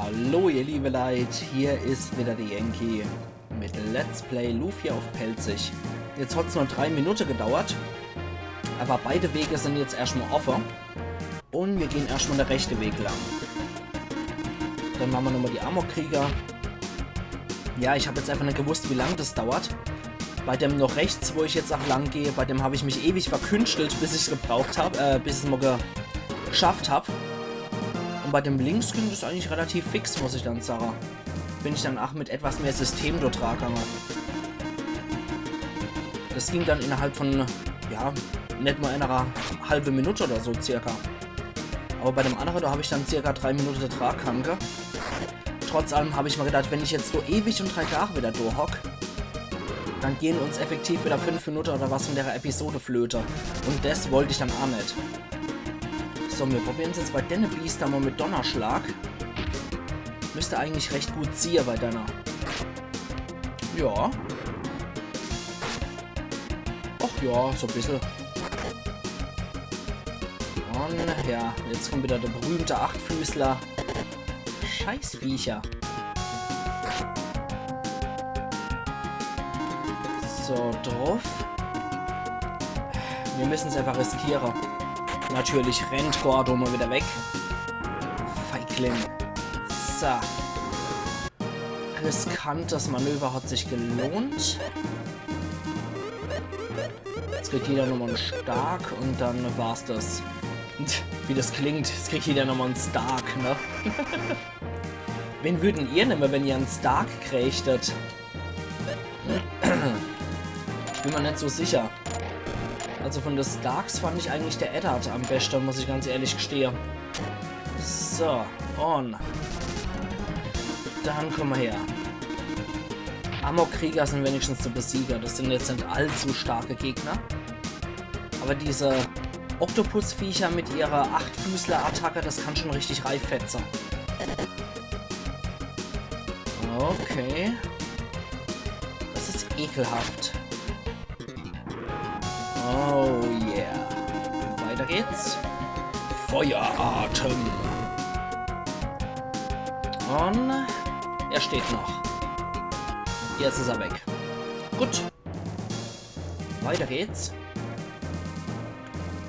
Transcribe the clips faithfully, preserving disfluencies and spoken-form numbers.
Hallo ihr liebe Leit, hier is wieder de Yankee mit Let's Play Lufia uff Pälzisch. Jetzt hat's nur drei Minute gedauert, aber beide Wege sin jetzt erschtmal offe. Un mir gehn erschtmal de rechte Weg lang. Dann mache mer nochmal die Amokkrieger. Ja, ich hab jetzt einfach net gewusst, wie lang das dauert. Bei dem noch rechts, wo ich jetzt ach lang geh, bei dem hab ich mich ewig verkünstelt, bis ich's gebraucht hab, äh, bis ich's mal ge geschafft hab. Un bei dem links ging das eigentlich relativ fix, muss ich dann sage. Bin ich dann ach mit etwas mehr System dort rangegange. Das ging dann innerhalb von, ja, net mal einer halbe Minute oder so circa. Aber bei dem andere, da hab ich dann circa drei Minute dran gehange. Trotz allem hab ich mir gedacht, wenn ich jetzt so ewig un drei Tage wieder do hock, dann gehen uns effektiv wieder fünf Minute oder was von der Episode flöte. Un das wollt ich dann ach net. So, mir probieren's jetzt bei denne Biester mal mit Donnerschlag. Müsste eigentlich recht gut ziehe bei denne. Ja. Ach ja, so bissel. Un ja, jetzt kommt wieder der berühmte Achtfüßler. Scheißviecher. So, drauf. Mir müssen's einfach riskiere. Natürlich rennt Gordo mal wieder weg. Feigling. So. Riskantes Manöver hat sich gelohnt. Jetzt kriegt jeder nochmal en Stark un dann war's das. Wie das klingt, jetzt kriegt jeder nochmal en Stark, ne? Wen würden ihr nemme, wenn ihr en Stark krächtet? Ich bin mir net so sicher. Also von de Starks fand ich eigentlich der Eddard am beste, muss ich ganz ehrlich gestehe. So, un dann komm mal her. Amokkrieger sin wenigstens zu besiege. Das sin jetzt net allzu starke Gegner. Aber diese Oktopusviecher mit ihrer Achtfüßler-Attacke, das kann schon richtig reifetze. Okay. Das is ekelhaft. Oh yeah. Weiter geht's. Feueratem. Un er steht noch. Jetzt is er weg. Gut. Weiter geht's.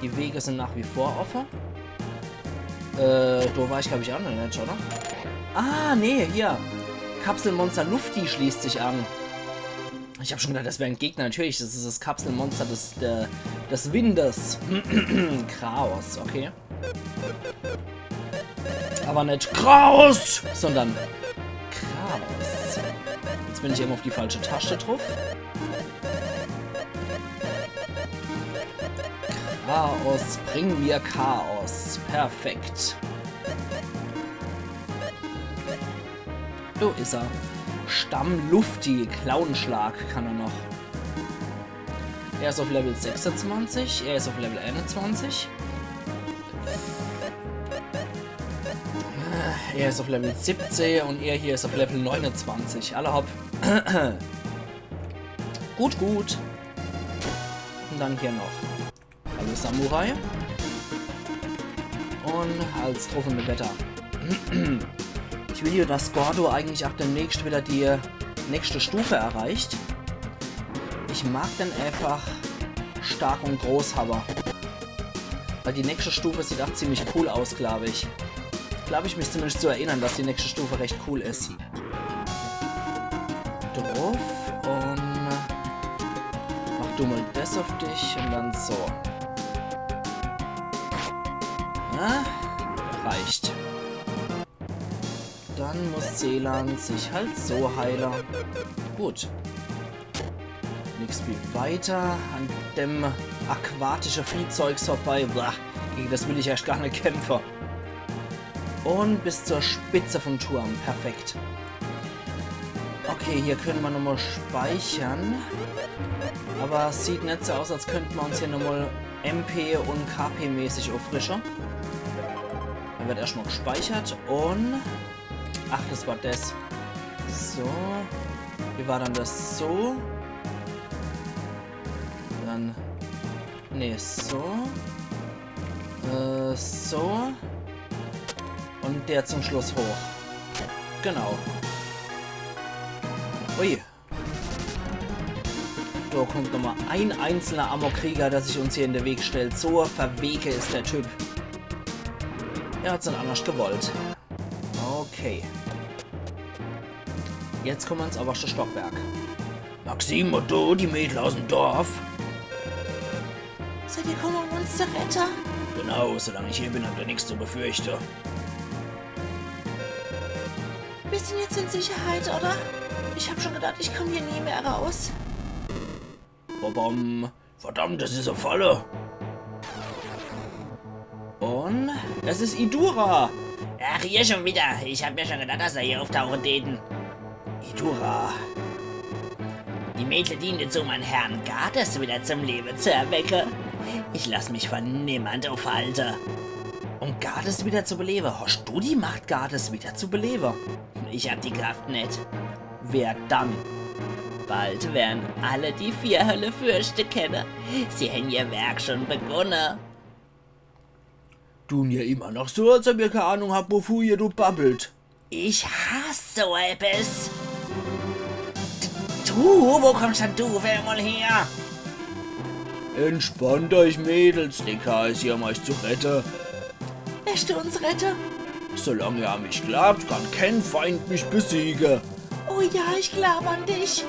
Die Wege sin nach wie vor offe. Äh, do war ich, glaub ich, ach noch net, oder? Ah, nee, hier. Kapselmonster Lufti schließt sich an. Ich hab schon gedacht, das wär en Gegner. Natürlich, das is das Kapselmonster des, der, des Windes. Kraos, okay. Aber net Kraos, sondern Kraos. Jetzt bin ich immer auf die falsche Taste drauf. Kraos, bring mir Chaos. Perfekt. Do is er. Stamm Lufti, Clownschlag kann er noch. Er is auf Level sechsundzwanzig, er is auf Level einundzwanzig. Er is auf Level siebzehn un er hier is auf Level neunundzwanzig. Alla hopp. Gut, gut. Un dann hier noch. Hallo Samurai. Un als Truppe mit Wetter. Ich will jo, dass Gordo eigentlich ach demnächst wieder die nächste Stufe erreicht. Ich mag den einfach stark un groß hawwe. Weil die nächste Stufe sieht ach ziemlich cool aus, glaub ich. Glaub ich mich zumindest zu erinnern, dass die nächste Stufe recht cool is. Drauf un mach du mal das auf dich un dann so. Na, reicht. Dann muss Selan sich halt so heile. Gut. Nix wie weiter an dem aquatische Viehzeugs vorbei. Blah, gegen das will ich erscht gar net kämpfe. Un bis zur Spitze vom Turm. Perfekt. Okay, hier könne mer nochmal speichern. Aber sieht net so aus, als könnte mer uns hier nochmal M P un K P-mäßig auffrische. Dann wird erscht mal gespeichert un... Ach, das war das. So. Wie war dann das? So. Dann... Nee, so. Äh, so. Un der zum Schluss hoch. Genau. Ui. Do kommt nochmal ein einzelner Amokkrieger, der sich uns hier in de Weg stellt. So verwege is der Typ. Er hat's net annerscht gewollt. Okay. Jetzt kommen mer ins owwerschte Stockwerk. Maxim, Otto, die Mädel aus'm Dorf. Seid ihr gekommen, um uns zu retten? Genau, solang ich hier bin, habt ihr nix zu befürchten. Wir sind jetzt in Sicherheit, oder? Ich hab schon gedacht, ich komm hier nie mehr raus. Bobom. Verdammt, das is e Falle. Und es is Idura. Ach, ihr schon wieder. Ich hab mir schon gedacht, dass er hier auftauchen täten. Idura. Die Mädel dienen dazu, meinen Herrn Gades wieder zum Leben zu erwecken. Ich lass mich von niemand aufhalten. Um Gades wieder zu beleben, hast du die Macht, Gades wieder zu beleben? Ich hab die Kraft net. Wer dann? Bald werden alle die vier Hölle fürchten können. Sie haben ihr Werk schon begonnen. Tun ja immer noch so, als ob ihr keine Ahnung habt, wovon ihr do babbelt. Ich hasse so etwas. D-, du, wo kommst denn du auf einmal her? Entspannt euch, Mädels, Dekar is hier, um euch zu retten. Wirst du uns retten? Solange ihr an mich glaubt, kann kein Feind mich besiegen. Oh ja, ich glaub an dich.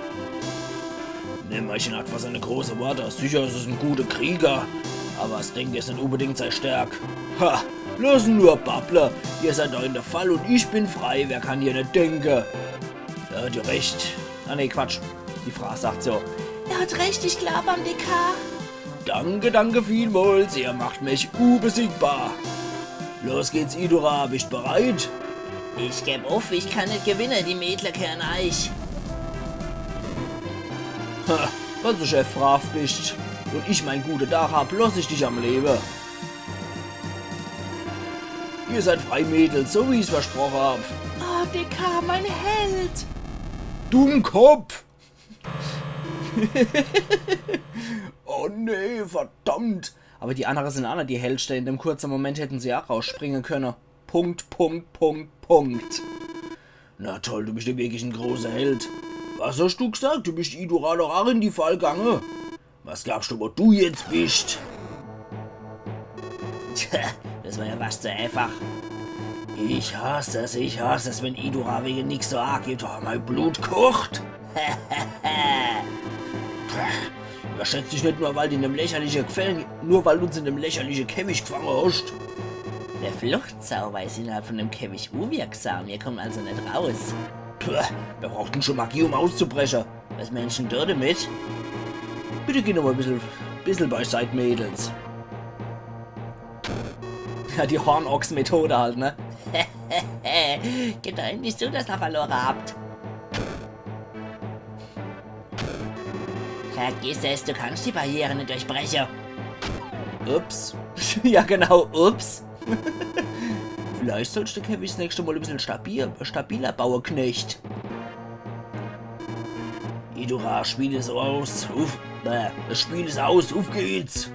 Nimmerchen hat was seine große Worte. Sicher is es en guter Krieger, aber das Denken is net unbedingt sei Stärk. Ha, lass en nur babble. Ihr seid doch in der Fall und ich bin frei. Wer kann hier net denken? Er hat ja recht. Ah nee, Quatsch. Die Frau sagt so. Er hat recht, ich glaub an Dekar. Danke, danke vielmals, ihr macht mich unbesiegbar. Los geht's, Idura, bist bereit? Ich geb auf, ich kann net gewinnen, die Mädler kehren euch. Ha, weil du so schön brav bist und ich mein gute Tag hab, lass ich dich am Leben. Ihr seid frei, Mädels, so wie ich's versprochen hab. Oh, Dekar, mein Held. Dummkopf! Oh nee, verdammt. Aber die andere sind auch net die Hellste. In dem kurzen Moment hätten sie auch rausspringen können. Punkt, Punkt, Punkt, Punkt. Na toll, du bist ja wirklich en großer Held. Was hast du gesagt? Du bist Idura doch auch in die Fall gegangen. Was glaubst du, wo du jetzt bist? Tja, das war ja fast zu einfach. Ich hasse es, ich hasse es, wenn Idura wegen nix so arg geht. Oh, mein Blut kocht. Überschätz dich net, nur weil du in dem lächerlichen Gefäng-, nur weil du uns in dem lächerlichen Käfig gefangen hast. Der Fluchtzauber ist innerhalb von dem Käfig unwirksam. Wir kommen also net raus. Puh, wir brauchten schon Magie, um auszubrechen. Was meinst denn du damit? Bitte geh noch mal ein bisschen, bisschen beiseite, Mädels. Ja, die Hornochs-Methode halt, ne? Gebt doch endlich zu, dass ihr verloren habt. Vergiss es, du kannst die Barriere net durchbrechen. Ups. Ja, genau, ups. Vielleicht sollst du Käfig das nächste Mal ein bisschen stabil, stabiler bauen, Knecht. Idura, Spiel is aus. Uff, äh, das Spiel is aus. Uff geht's.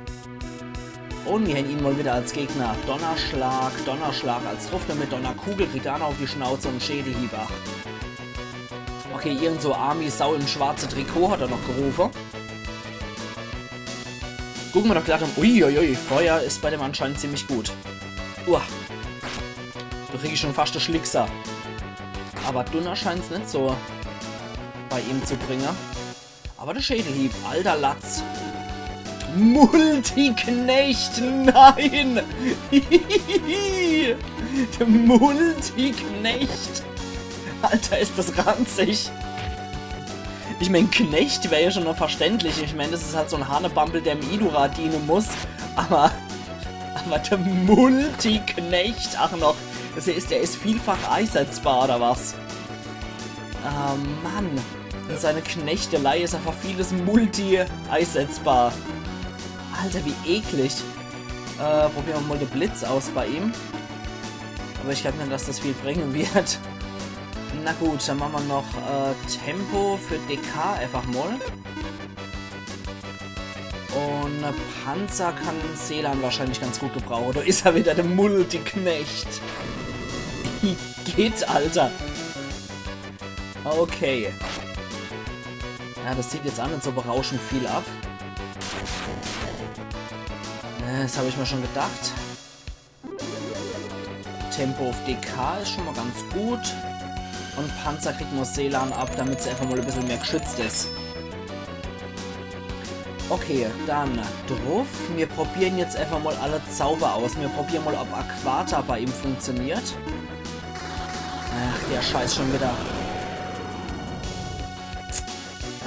Und wir haben ihn mal wieder als Gegner. Donnerschlag, Donnerschlag als Truff mit Donnerkugel, kriegt er noch auf die Schnauze und Schädelhieb. Ach. Okay, irgend so Army-Sau im schwarzen Trikot hat er noch gerufen. Gucken wir doch glatt um. Uiuiui, Feuer ist bei dem anscheinend ziemlich gut. Uah. Da krieg ich schon fast de Schlickser. Aber Dunner scheint's net so bei ihm zu bringen. Aber der Schädelhieb, alter Latz. Multiknecht, nein! Der Multiknecht. Alter, ist das ranzig. Ich mein, Knecht wär ja schon noch verständlich. Ich mein, das ist halt so ein Hanebambel, der im Idura dienen muss. Aber, aber der Multiknecht auch noch. Das heißt, der ist vielfach einsetzbar, oder was? Ah, Mann. In seiner Knechtelei ist einfach vieles multi einsetzbar. Alter, wie eklig. Äh, probieren wir mal den Blitz aus bei ihm. Aber ich glaub nicht, dass das viel bringen wird. Na gut, dann machen wir noch, äh, Tempo für D K einfach mal. Und Panzer kann Selan wahrscheinlich ganz gut gebrauchen. Da ist er wieder, der Multiknecht. Geht, Alter. Okay. Ja, das zieht jetzt aa net so berauschend viel ab. Äh, das hab ich mir schon gedacht. Tempo auf D K is schon mal ganz gut. Und Panzer kriegt nur Selan ab, damit se einfach mal e bissel mehr geschützt is. Okay, dann druff. Mir probieren jetzt einfach mal alle Zauber aus. Mir probieren mal, ob Aquata bei ihm funktioniert. Ach, der Scheiß schon wieder.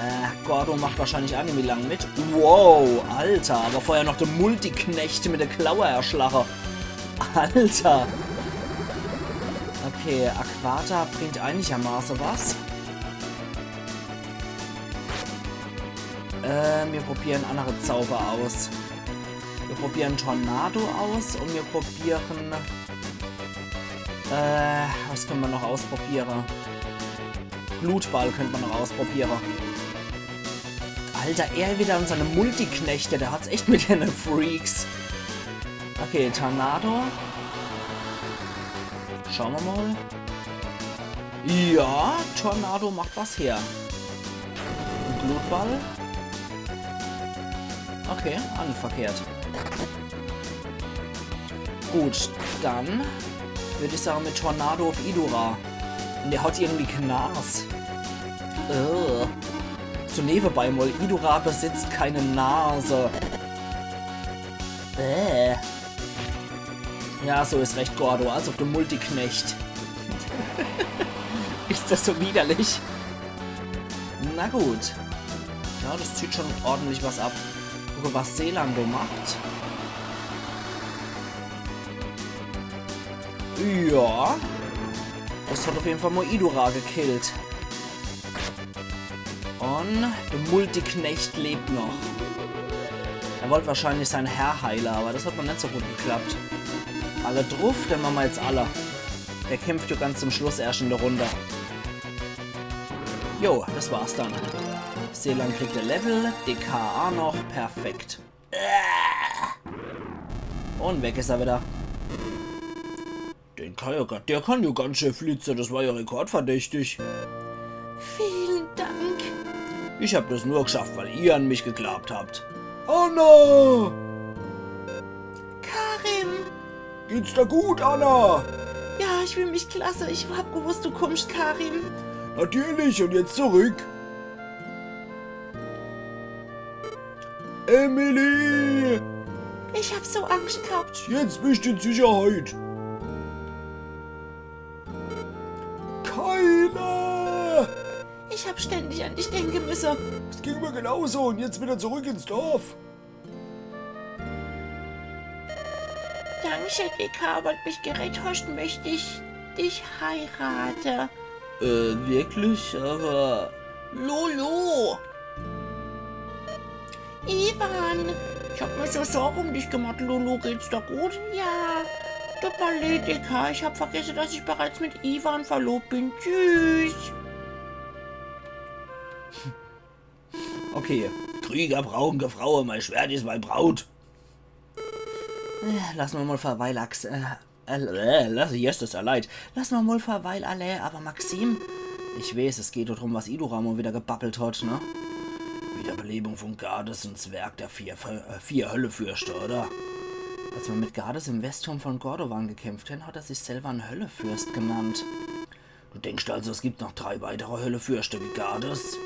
Äh, Gordo macht wahrscheinlich aa nimmi lang mit. Wow, Alter, aber vorher noch de Multiknecht mit de Klaue erschlache. Alter. Okay, Aquata bringt einigermaße was. Äh, mir probieren andere Zauber aus. Mir probieren Tornado aus und mir probieren... Äh, was können wir noch ausprobieren? Glutball könnte man noch ausprobieren. Alter, er wieder und seine Multiknechte, der hat's echt mit den Freaks. Okay, Tornado. Schauen wir mal. Ja, Tornado macht was her. Und Glutball. Okay, aa net verkehrt. Gut, dann würde ich sagen, mit Tornado auf Idura. Und der hat irgendwie Knars. Äh. So nebenbei mal, Idura besitzt keine Nase. Äh. Ja, so is recht, Gordo, als ob du Multiknecht. Is das so widerlich? Na gut. Ja, das zieht schon ordentlich was ab. Gucke, was Selan do macht. Ja. Das hat auf jeden Fall mal Idura gekillt. Und der Multiknecht lebt noch. Er wollte wahrscheinlich sein Herr heile, aber das hat noch net so gut geklappt. Alle druff, den mache mer jetzt alle. Der kämpft ja ganz zum Schluss erst in der Runde. Jo, das war's dann. Selan kriegt e Level, D K aa noch, perfekt. Und weg is er wieder. Den kann ja, ga- der kann ja ganz schön flitze, das war ja rekordverdächtig. Vielen Dank. Ich hab das nur geschafft, weil ihr an mich geglaubt habt. Anna! Karim! Geht's dir gut, Anna? Ja, ich fühl mich klasse. Ich hab gewusst, du kommst, Karim. Natürlich, und jetzt zurück. Emily! Ich hab so Angst gehabt. Jetzt bist du in Sicherheit. Kayla! Ich hab ständig an dich denken müssen. Es ging mir genauso und jetzt wieder zurück ins Dorf. Danke, D K, weil du mich gerettet hast, möchte ich dich heiraten. Äh, wirklich? Aber... Lulu! Ivan, ich hab mir so Sorge um dich gemacht. Lulu, geht's dir gut? Ja. Tut mir leid, D K, ich hab vergessen, dass ich bereits mit Ivan verlobt bin. Tschüss. Okay. Krieger brauchen kä Fraue, mein Schwert is mei Braut. Äh, lass mer mal verweil, Ax. Äh, äh, äh, lass, yes, das is leid. Lass mer mal verweil, alle, aber Maxim, ich weeß, es geht drum, was Idura mal wieder gebabbelt hat, ne? Wiederbelebung von Gades und Zwerg der vier, Vö- äh, vier Höllefürste, oder? Als mer mit Gades im Westturm von Gordovan gekämpft hen, hat er sich selber en Höllefürst genannt. Du denkst also, es gibt noch drei weitere Höllefürste wie Gades?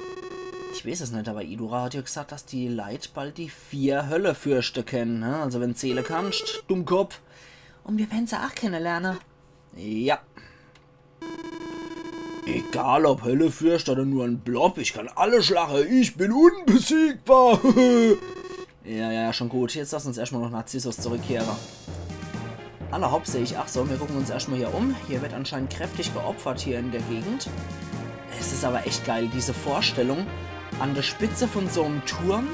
Ich weeß es net, aber Idura hat ja gesagt, dass die Leit bald die vier Höllefürste kennen, ne? Also wenn zähle kannst, Dummkopf. Und mir werden se aa kennelerne. Ja. Egal ob Höllefürst oder nur en Blob, ich kann alle schlache. Ich bin unbesiegbar. Ja, ja, schon gut. Jetzt lass uns erstmal noch Narzissus zurückkehre. Alla hopp, seh ich. Ach so, mir gucken uns erstmal hier um. Hier wird anscheinend kräftig geopfert hier in der Gegend. Es is aber echt geil, diese Vorstellung, an der Spitze von so em Turm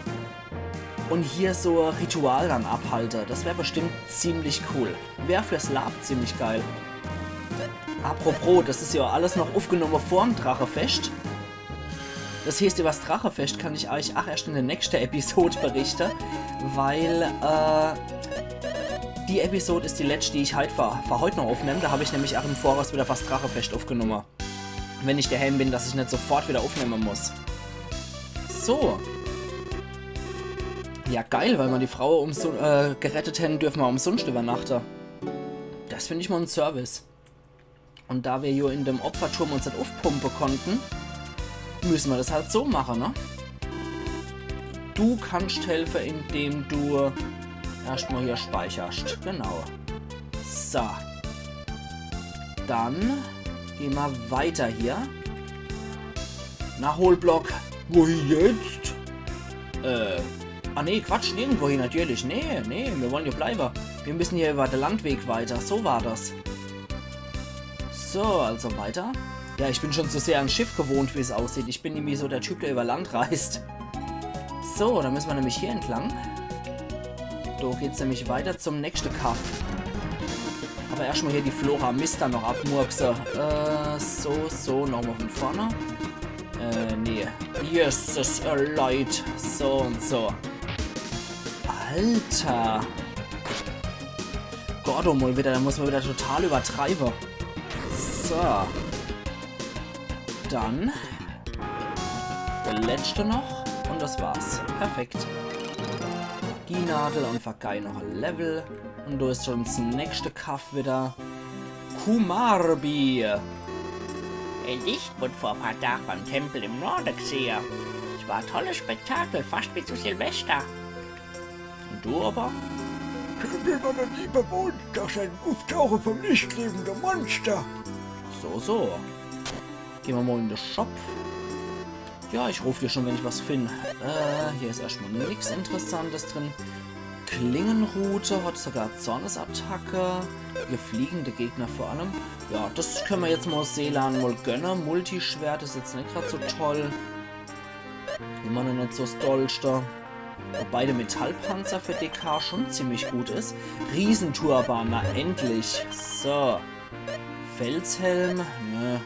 und hier so e Ritual dann abhalte. Das wär bestimmt ziemlich cool. Wär fürs LARP ziemlich geil. Apropos, das is ja alles noch uffgenomme vorm Drachefest. Das heeßt, übers Drachefest kann ich euch ach erst in der nächste Episode berichte, weil, äh, die Episode is die letscht, die ich heit für, für heit noch uffnemm. Da hab ich nämlich ach im Voraus wieder fürs Drachefest uffgenomme. wenn ich daheim bin, dass ich net sofort wieder aufnehme muss. So. Ja, geil, weil ma die Frau umsun-, äh, gerettet hän, dürfe ma umsunscht übernachte. Das find ich mal en Service. Und da wir jo in dem Opferturm uns net aufpumpe konnten, müssen ma das halt so mache, ne? Du kannst helfe, indem du erscht mal hier speicherst. Genau. So. Dann geh ma weiter hier. Nachholblock. Wohin jetzt? Äh. Ah nee, Quatsch, nirgendwo hin natürlich. Nee, nee, wir wollen hier bleiben. Wir müssen hier über den Landweg weiter. So war das. So, also weiter. Ja, ich bin schon so sehr ans Schiff gewohnt, wie es aussieht. Ich bin nämlich so der Typ, der über Land reist. So, dann müssen wir nämlich hier entlang. Da geht's nämlich weiter zum nächsten Kaff. Aber erscht mal hier die Flora Mista noch abmurkse. Äh, so, so, nochmal von vorne. Äh, nee. Yes, es erleid. So und so. Alter. Gordo mal wieder, da muss ma wieder total übertreibe. So. Dann der letzte noch und das war's. Perfekt. Magienadel und vergei noch e Level. Und da ist schon das nächste Kaff wieder. Kumarbi. Dich wurde vor ein paar Tagen beim Tempel im Norden gesehen. Es war ein tolles Spektakel, fast wie zu Silvester. Und du aber? Tempel war der liebe Bund nach seinem Auftauchen vom lichtlebenden Monster. So, so. Gehen wir mal in den Shop. Ja, ich ruf dir schon, wenn ich was finde. Äh, hier ist erstmal nichts Interessantes drin. Klingenrute hat sogar Zornesattacke. Hier fliegende Gegner vor allem. Ja, das können wir jetzt mal Selan mal gönnen. Multischwert ist jetzt nicht gerade so toll. Immer noch nicht so das Dollste. Wobei der Metallpanzer für D K schon ziemlich gut ist. Riesenturban, na endlich. So. Felshelm. Nö.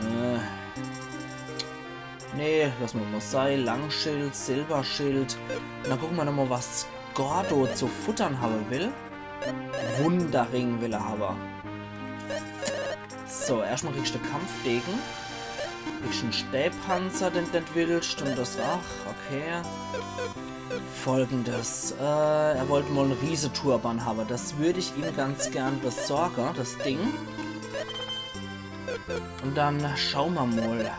Nö. Nee, lass mal mal sei. Langschild, Silberschild. Und dann gucken wir nochmal, was Gordo zu futtern haben will. Wunderring will er haben. So, erstmal kriegst du Kampfdegen. Kriegst einen Stäbpanzer, den du nicht willst. Und das, ach, okay. Folgendes. Äh, er wollte mal einen Rieseturban haben. Das würde ich ihm ganz gern besorgen, das Ding. Und dann schauen wir mal.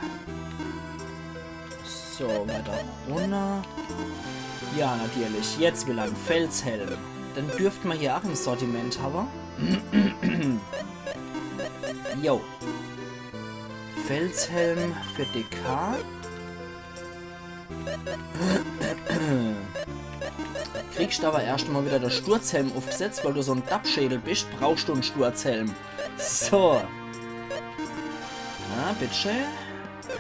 So, weiter runter. Ja, natürlich. Jetzt will er einen Felshelm. Den dürften wir hier auch im Sortiment haben. Jo. Felshelm für D K. Kriegst aber erst mal wieder den Sturzhelm aufgesetzt, weil du so ein Dappschädel bist, brauchst du einen Sturzhelm. So. Na, bitte.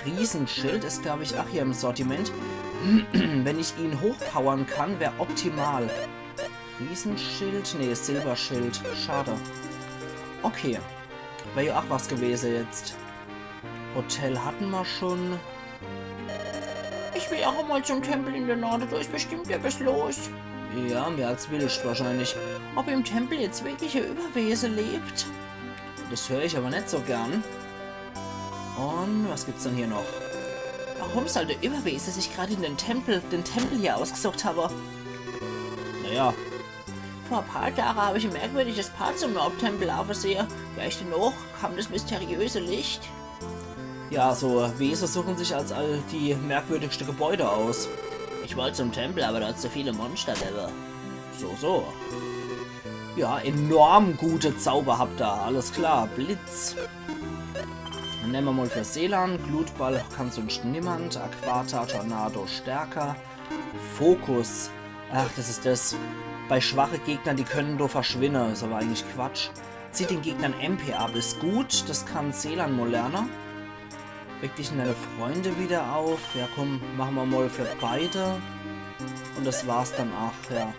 Riesenschild ist, glaube ich, auch hier im Sortiment. Wenn ich ihn hochpowern kann, wäre optimal. Riesenschild? Nee, Silberschild. Schade. Okay. Wäre ja auch was gewesen jetzt. Hotel hatten wir schon. Ich will auch mal zum Tempel in der Norde, da ist bestimmt etwas los. Ja, mehr als willst wahrscheinlich. Ob im Tempel jetzt wirklich ein Überwesen lebt? Das höre ich aber nicht so gern. Und was gibt's denn hier noch? Warum soll der Überwesen sich gerade in den Tempel, den Tempel hier ausgesucht haben? Naja. Vor ein paar Tagen habe ich ein merkwürdiges Paar zum Nordtempel aufgesehen. Gleich danach kam das mysteriöse Licht. Ja, so Wesen suchen sich als all die merkwürdigste Gebäude aus. Ich wollte zum Tempel, aber da hat's so viele Monster gegeben. So, so. Ja, enorm gute Zauber habt ihr. Alles klar, Blitz. Dann nehmen wir mal für Selan. Glutball kann sonst niemand. Aquata, Tornado, Stärker. Fokus. Ach, das ist das. Bei schwache Gegner, die können do verschwinde. Ist aber eigentlich Quatsch. Zieht den Gegnern M P ab. Ist gut. Das kann Selan mal lernen. Weck dich und deine Freunde wieder auf. Ja, komm, machen wir mal für beide. Und das war's dann auch, ja.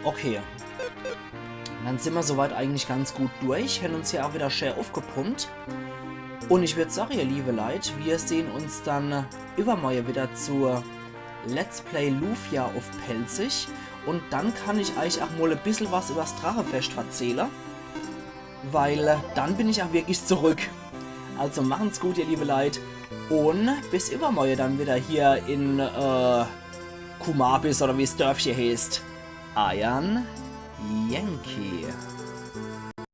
Okay. Dann sind wir soweit eigentlich ganz gut durch. Haben uns hier auch wieder schön aufgepumpt. Und ich würd sagen, ihr liebe Leute, wir sehen uns dann übermorgen wieder zur Let's Play Lufia auf Pälzisch. Und dann kann ich euch auch mal ein bisschen was übers Drachefest verzählen. Weil, äh, dann bin ich auch wirklich zurück. Also machen's gut, ihr liebe Leit. Un bis iwwermorje dann widder hier in äh, Kumabis oder wie's Dörfche heeßt. Eiern Yankee.